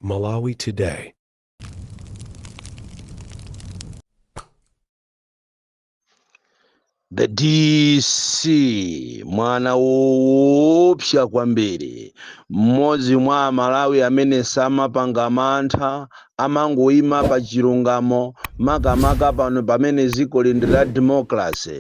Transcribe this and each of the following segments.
Malawi Today. The DC, mwana woopsa kwambiri, mmodzi mwa Amalawi amene samapanga mantha, amangoyima pa chilungamo, makamaka pano pamene dziko lindi la democracy.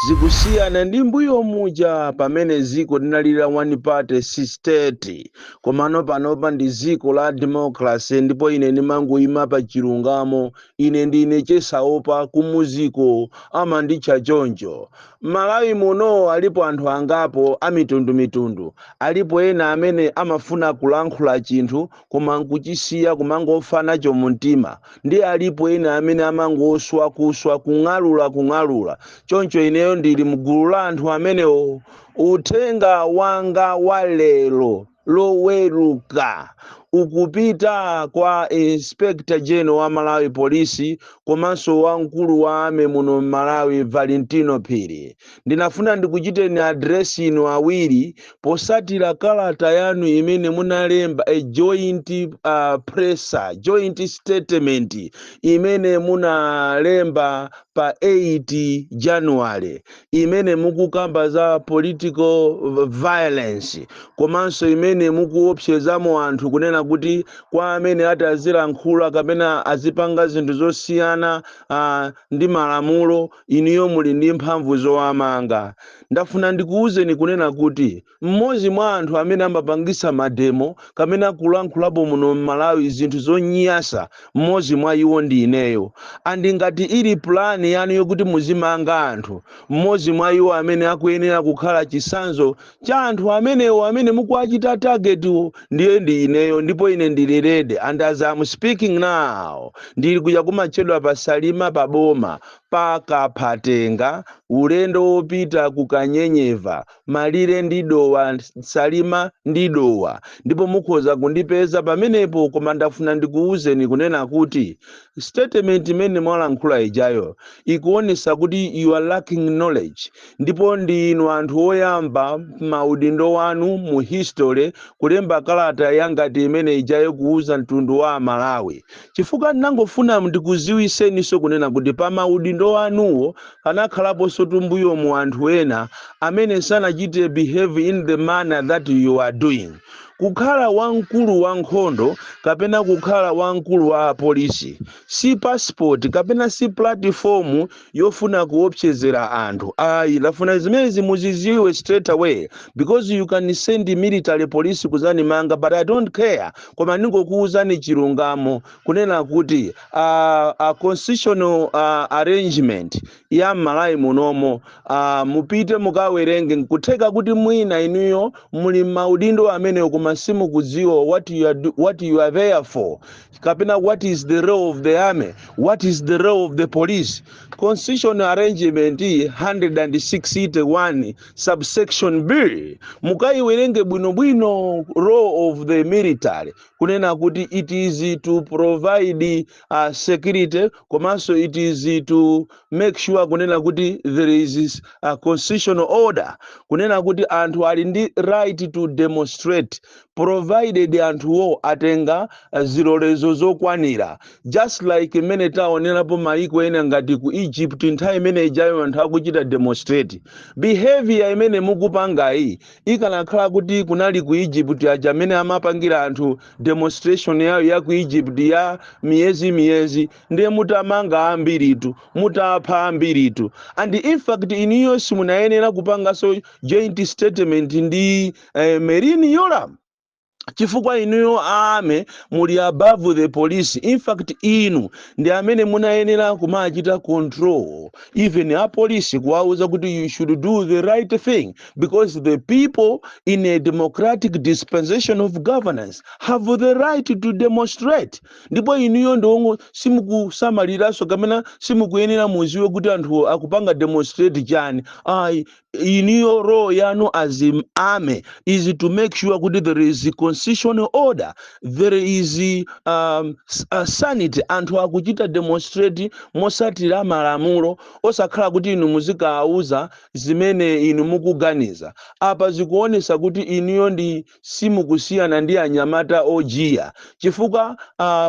Zikusiyana ndi mbuyo muja pamene dziko linali la one party state, komano panopa ndi dziko la democracy, ndipo ine ndimangoyima pa chilungamo. Ine ndine Chesaopa, kumuziko amanditcha choncho. Malawi muno alipo anthu angapo amitundumitundu. Alipo ena amene amafuna kulankhula chinthu koma nkuchisiya, kumangofa nacho mumtima, ndi alipo ena amene amangoswa kuswa, kung'alula kung'alula. Choncho ineyo ndili mgulu la anthu amenewo. Uthenga wanga wa lero Loweruka ukupita kwa Inspector General wa Malawi Police komanso wamkulu wa army muno Malawi, Valentino Phiri. Ndinafuna ndikuchiteni address inu awiri posatira kalata yanu imene munalemba, a joint presser, joint statement imene munalemba pa 8 January, imene mukukamba za political violence, komanso imene mukuopsezamo anthu kunena kuti kwa amene ati azilankhula kapena azipanga zinthu zosiyana ndi malamulo, inuyo muli ndi mphamvu zowamanga. Ndafuna ndikuwuzeni kunena kuti mmodzi mwa anthu amene amapangisa mademo kapena kulankhulapo muno m'Malawi zinthu zonyasa, mmodzi mwa iwo ndi ineyo. And ngati ili plan yanu yokuti muzimanga anthu, mmodzi mwa iwo amene akuyenera kukhala chisanzo cha anthu amenewo amene mukuachita targetwo ndiye ndi ineyo. Ndipo ine ndili ready, and as I'm speaking now, ndili kuja kumatchedwa pa Salima, pa boma pa Kaphatenga, ulendo wopita ku Kanyenyeva, malire ndi Dowa, Salima ndi Dowa, ndipo mukhoza kundipeza pamenepo. Koma ndafuna ndikuwuzeni kunena kuti statement imene mwalankhula ijayo ikuonesa kuti you are lacking knowledge, ndipo ndi inu anthu oyamba maudindo wanu mu history kulemba kalata yangati imene ijayo kuuza mtundu wa Amalawi, chifukwa ndinangofuna ndikuziwiseninso kunena kuti pa maudindo anuwo panakhalaponso tumbuyo mu anthu ena amene sanachite behave in the manner that you are doing. Kukhala wamkulu wa nkhondo kapena kukhala wamkulu wa polisi si passport kapena si platform yofuna kuopsezera anthu, ayi. Ndafuna zimenezi muziziwe straight away, because you can send military police kuzanimanga, but I don't care. Koma ndingokuwuzani chilungamo kunena kuti constitutional arrangement ya Malawi munomo, mupite mukawerenge. Nkutheka kuti mwina inuyo muli maudindo amenewo koma simukudziwa what you are there for, kapena what is the role of the army, what is the role of the police. Constitutional arrangement 161 subsection B, mukayiwerenge bwinobwino, role of the military, kunena kuti it is to provide security, komanso it is to make sure kunena kuti there is a constitutional order, kunena kuti anthu ali ndi right to demonstrate provided anthuwo atenga zilolezo zokwanira, just like imene taonerapo maiko ena ngati ku Egypt nthawi imene ijayo anthu akuchita demonstrate. Behavior imene mukupangayi, ikanakhala kuti kunali ku Egypt aja amene amapangira anthu demonstration yayo ya ku Egypt ya miyezi miyezi, ndiye mutamanga ambiritu, mutapha ambiritu. And in fact, iniyo simunayenera kupanganso joint statement ndi Merlyne Yolamu, chifukwa inuyo army muli above the police. In fact, inu ndi amene munayenera kumachita control even a police, kuwauza kuti you should do the right thing, because the people in a democratic dispensation of governance have the right to demonstrate. Ndipo inuyo ndiwongo simukusamaliranso kapena simukuyenera muziwe kuti anthu akupanga demonstrate chani, ayi. Inuyo role yanu as army is to make sure kuti there is constitutional order. constitutional order, there is sanity. Anthu akuchita demonstrate mosatira malamulo, osakhala kuti inu muzikawauza zimene inu mukuganiza. Apa zikuonesa kuti inuyo ndi simukusiyana ndi anyamata ojiya, chifukwa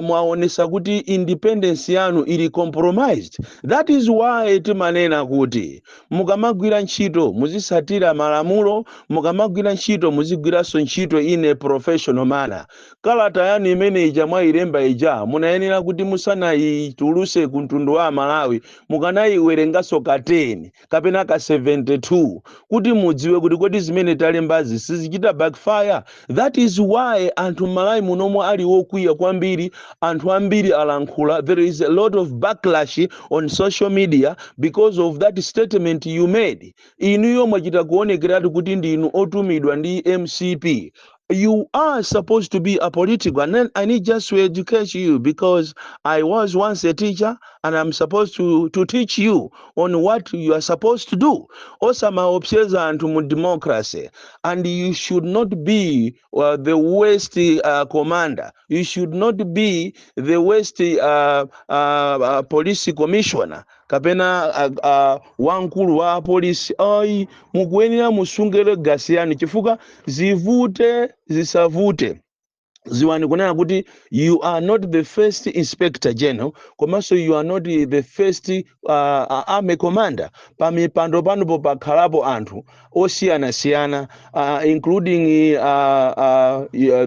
mwaonesa kuti independence yanu ili compromised. That is why timanena kuti mukamagwira ntchito muzisatira malamulo, mukamagwira ntchito muzigwiranso ntchito in a professional manner. Kalata yanu imene ija mwayilemba ija, munayenera kuti musanayituluse ku mtundu wa Malawi mukanayiwerenganso ka 10 kapena ka 72 kuti mudziwe kuti kodi zimene talembazi sizichita backfire. That is why anthu m'Malawi munomo ali wokwiya kwambiri. Anthu ambiri alankhula. There is a lot of backlash on social media because of that statement you made. Inuyo mwachita kuonekeratu kuti ndinu otumidwa ndi MCP. You are supposed to be apolitical. And then I need just to educate you, because I was once a teacher and I'm supposed to teach you on what you are supposed to do. Osamaopseza anthu mu democracy. And you should not be the worst commander. You should not be the worst police commissioner kapena wamkulu wa polisi ayi. Mukuyenera musunge legacy yanu, chifukwa zivute zisavute, ziwani kunena kuti you are not the first inspector general, komanso you are not the first army commander. Pamipando panopo pakhalapo anthu osiyanasiyana, including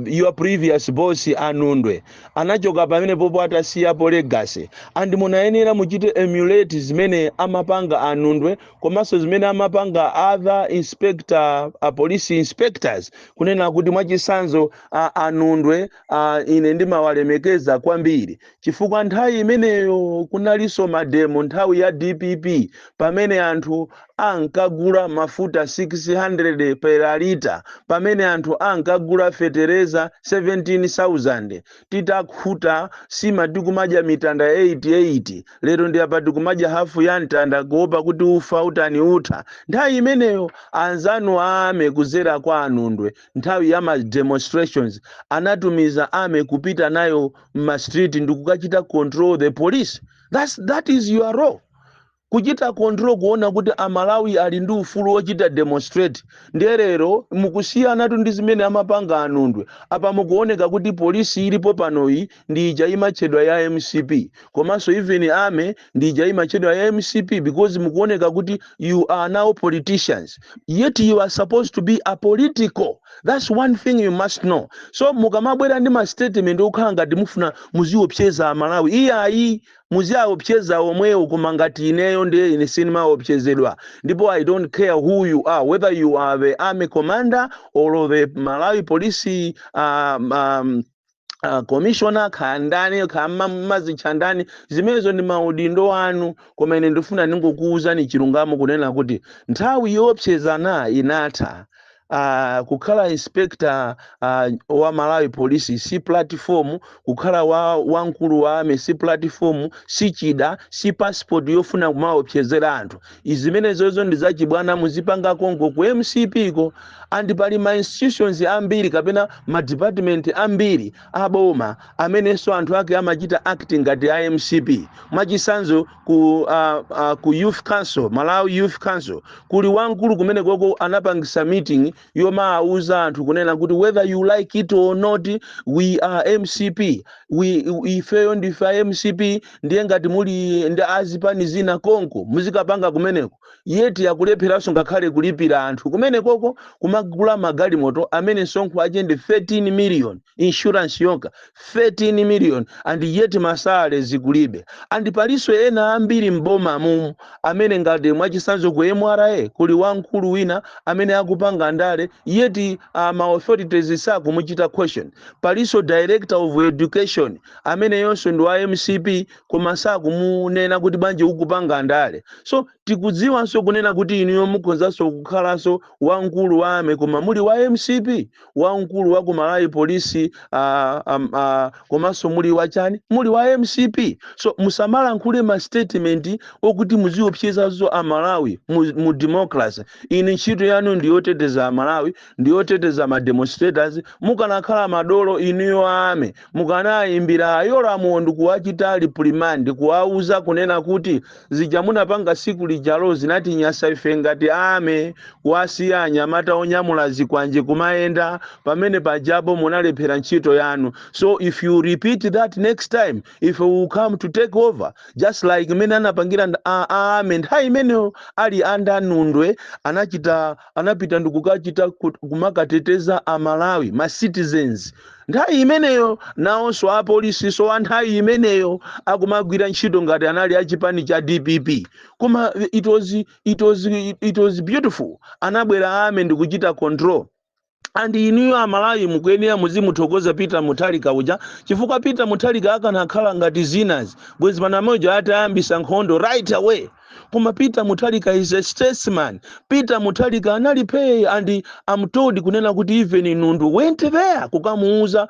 your previous boss Anundwe anachoka pamene popo atasiyapo legacy, and munayenera muchite emulate zimene amapanga Anundwe komanso zimene amapanga other inspector, police inspectors. Kunena kuti mwachisanzo, Anundwe, ine ndimawalemekeza kwambiri chifukwa nthawi imeneyo kunalinso mademo nthawi ya DPP, pamene anthu ankagula mafuta 600 per lita, pamene anthu ankagula fetereza 17,000, titakhuta sima tikumadya mitanda 88. Lero ndi apa tikumadya hafu ya mtanda kuopa kuti ufa utani utha. Nthawi imeneyo anzanu army kuzera kwa Anundwe, nthawi ya ma demonstrations, anatumiza army kupita nayo mma street ndikukachita control the police. That is your role, kuchita control, kuona kuti Amalawi ali ndi ufulu wochita demonstrate. Ndiye lero mukusiyanatu ndi zimene amapanga Anundwe. Apa mukuoneka kuti polisi ilipo panoyi ndi ija imatchedwa ya MCP, komanso even army ndi ija imatchedwa ya MCP, because mukuoneka kuti you are now politicians, yet you are supposed to be apolitical. That's one thing you must know. So mukamabwera ndi ma statement okhala ngati mufuna muziopseza Amalawi, iyayi, muziaopseza omwewo, koma ngati ineyo ndiye ine sindimaopsezedwa. Ndipo I don't care who you are, whether you are the army commander or the Malawi Police commissioner, khandani khamazitchandani, zimenezo ndi maudindo anu. Koma ine ndifuna ndingokuwuzani chilungamo kunena kuti nthawi yoopsezana inatha. Kukhala inspector wa Malawi Police si platform, kukhala wa wamkulu wa army si platform, si chida, si passport yofuna kumaopsezera anthu. Izi zimenezozo ndi zachibwana, muzipanga konko ku MCP ko. And pali ma institutions ambiri kapena ma department ambiri aboma amenenso anthu ake amachita acting ngati a MCP. Mwachisanzo ku Youth Council, Malawi Youth Council, kuli wamkulu kumene koko anapangisa meeting yomawuza anthu kunena kuti whether you like it or not, we are MCP, we ifeyo ndife a MCP, ndiye ngati muli ndi azipani zina konko muzikapanga kumeneko. Yet akulepheranso ngakhale kulipira anthu kumene koko, kumagula magalimoto amene msonkho ache ndi 13 million, insurance yokha 13 million, and yet ma salary zikulibe. And palinso ena ambiri mboma mumu amene ngati mwachisanzo ku MRA kuli wamkulu wina amene akupanga ndale, yet ma authorities sakumuchita question. Palinso director of education amene yonso ndi wa MCP, koma sakumunena kuti bwanji ukupanga ndale. So tikudziwanso kunena kuti inuyo mukhozanso kukhalanso wamkulu wa army koma muli wa MCP, wamkulu wa ku Malawi Polisi komanso muli wachani, muli wa MCP. So musamalankhule ma statement okuti muziopsezazo Amalawi mu democracy. Ine ntchito yanu ndiyoteteza. Malawi, ndi yoteteza ma demonstrators. Mukanakhala madolo inuyo army, mukanayimbira ayolamuwo ndikuwachita reprimand, kuwauza kunena kuti zija munapanga siku lijalo zinatinyasa ife ngati army, kuwasiya anyamata onyamula zikwanje kumayenda pamene pajapo. Munalephera ntchito yanu. So if you repeat that next time, if we will come to take over, just like imene anapangira army nthawi imeneyo ali under Nundwe, anachita, anapita ndikukachita kumakateteza Amalawi, ma citizens nthawi imeneyo. Nawonso apolisi so a nthawi imeneyo akumagwira ntchito ngati anali achipani cha DPP, koma it was beautiful. Anabwera army ndikuchita control. And inuyo Amalawi mukuyenera muzimuthokoza Peter Mutharika uja, chifukwa Peter Mutharika akanakhala ngati zinazi, bwezi panamoja atayambisa nkhondo right away. Koma Peter Mutharika is a statesman. Peter Mutharika anali pay, and I'm told kunena kuti even Nundu went there kukamuuza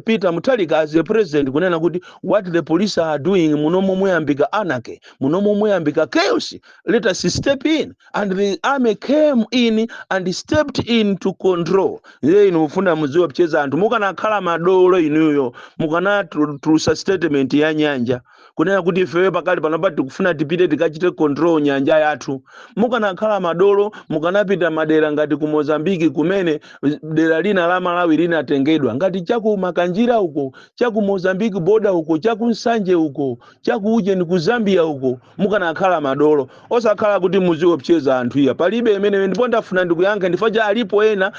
Peter Mutharika as a president kunena kuti what the police are doing, munomo muyambika anarchy, munomo muyambika chaos, let us step in. And the army came in and stepped in to control. Iye inu mufuna muziwe kucheza anthu. Mukanakhala madolo inuyo, mukanatulusa statement ya nyanja kunena kuti ifeyo pakali panopa tikufuna tipite tikachite control nyanja yathu. Mukanakhala madolo, mukanapita madera ngati ku Mozambiki, kumene dera lina la Malawi linatengedwa, ngati chaku Makanjira uko, chaku Mozambiki border uko, chaku Nsanje uko, chaku ujeni ku Zambia uko. Mukanakhala madolo, osakhala kuti muziopseza anthu iya, palibe imene. Ndipo ndafuna ndikuyankha ndifukwa cha alipo ena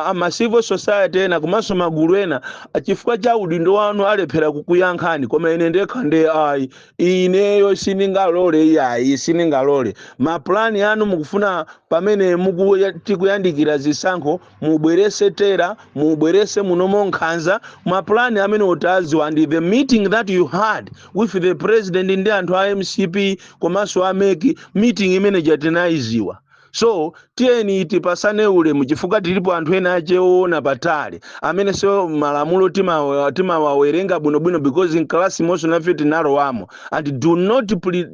ama civil society ena komanso magulu ena, chifukwa cha udindo wanu alephera kukuyankhani, koma ine ndekha nde ayi, ineyo sindingalole iyayi, sindingalole. Mapulani anu mukufuna pamene tikuyandikira zisankho mubwerese terror, mubwerese munomo nkhanza. Mapulani amene utaziwa, and the meeting that you had with the president ndi anthu a MCP komanso a MEC, meeting imene jatinayiziwa. So tiyeni tipasane ulemu, chifukwa tilipo anthu ena acheona patali amene so malamulo timawawerenga bwinobwino, because in class monso nafe tinalowamo. And do not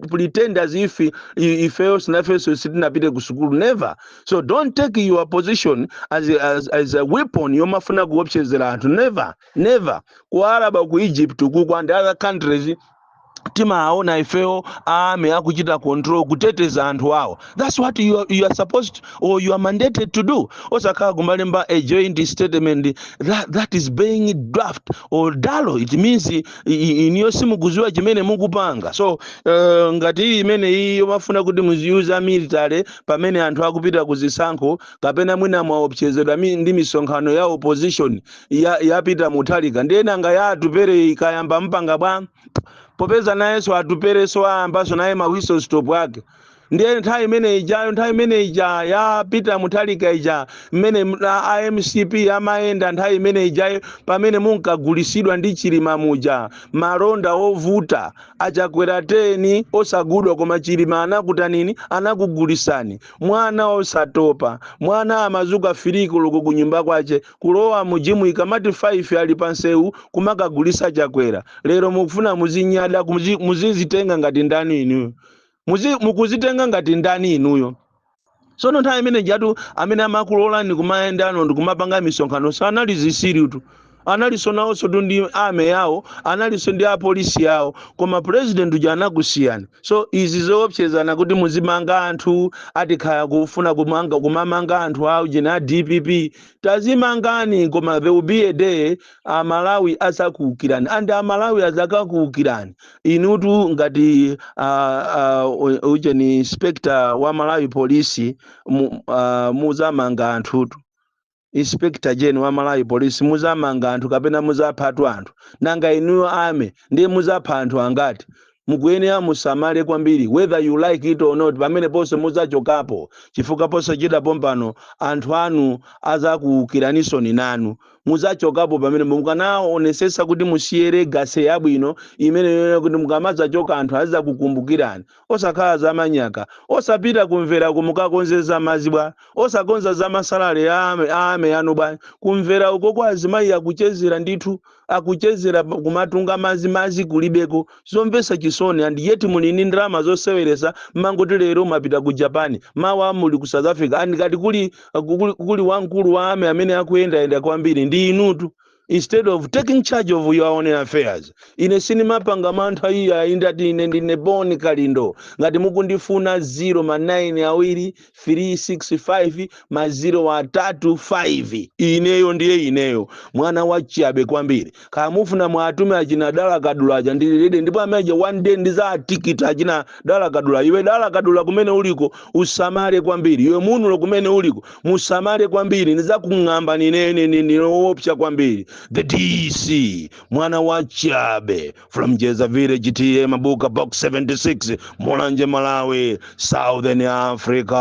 pretend as if ifeyo sinafenso sitinapite ku sukulu, never. So don't take your position as a weapon yomafuna kuopsezera anthu, never, never. Ku Araba, ku Egypt kuku and other countries, timaona ifeyo army akuchita control, kuteteza anthu awo. That's what you are supposed or you are mandated to do. Osakhala kumalemba a joint statement that is being draft or dalo. It means iniyo simukuziwa chimene mukupanga. So ngati iyi imene iyi yomafuna kuti muziyuza military pamene anthu akupita kuzisankho, kapena mwina mwaopsezedwa ndi misonkhano ya opposition yapita Mutharika, ndiye nanga ya Atupere ikayamba mpanga bwa? Popeza nayenso Atupereso ayambaso naye ma whistle stop ake. Ndiye nthawi imene ijayo, nthawi imene ija ya Peter Mutharika ija, mmene a MCP amayenda nthawi imene ijayo, pamene munkagulisidwa ndi Chilima muja, malonda ovuta achakwera 10 osagudwa, koma Chilima anakutanini? Anakugulisani. Mwana osatopa, mwana amazuka 3 koloko kunyumba kwace, kulowa mu gym, ikamati 5 ali pansewu kumakagulisa Chakwera. Lero mukufuna muzinyada, muzizitenga ngati ndani inuyo? Mukuzitenga ngati ndani inuyo? Tsono nthawi imene jatu amene amakulolani kumayendano ndikumapanga misonkhano sanali zisiritu, analinso nawonso tu ndi army yawo, analinso ndi apolisi yawo, koma president uja anakusiyani. So izi zoopsezana kuti muzimanga anthu, atikhaya kufuna kumanga, kumamanga anthu awo jena a DPP, tazimangani, koma there will be a day Amalawi azakuwukirani. And Amalawi azakakuwukirani inutu ngati ujeni inspector wa Malawi Police muzamanga anthutu. Inspector General wa Malawi Police, muzamanga anthu kapena muzaphatu anthu? Nanga inuyo army ndiye muzapha anthu angati? Mukuyenera musamale kwambiri, whether you like it or not. Pamene ponse muzachokapo, chifukwa posachita pompano anthu anu azakuwukiranisoni nanu. Muzachokapo pamene mukanaonesesa kuti musiye legacy yabwino imene kuti mukamadzachoka anthu azizakukumbukirani, osakhala zamanyaka, osapita kumvera kumukakonzeza madzi bwa, osakonza za ma salary a army anu bwa. Kumvera uko kwa azimayi akuchezera ndithu, akuchezera kumatunga madzi, madzi kulibeko. Zomvetsa chisoni. And yet muli ndi ndalama zoseweresa. Mangoti lero mapita ku Japan, mawa muli ku South Africa. And ngati kuli wamkulu wa army amene akuyendayenda kwambiri ndi inutu, instead of taking charge of your own affairs. Ine sinimapanga mantha iya. Indati ine ndine Boni Kalindo. Ngati mukundifuna, 0 ma 9 awiri 365 ma 0 atatu 5. Ineyo ndiye ineyo, mwana wa chabe kwambiri. Kaya mufuna mwatume achina Dala Kadula aja, ndililide. Ndipo ameja one day ndizatikita achina Dala Kadula. Iwe Dala Kadula, kumene uliko usamale kwambiri. Iwe Munulo, kumene uliko musamale kwambiri. Ndizakung'amba ninene niniopsa kwambiri. The DC, mwana wa chabe, from Jeza Village, T/A Mabuka, Box 76, Mulanje, Malawi, Southern Africa.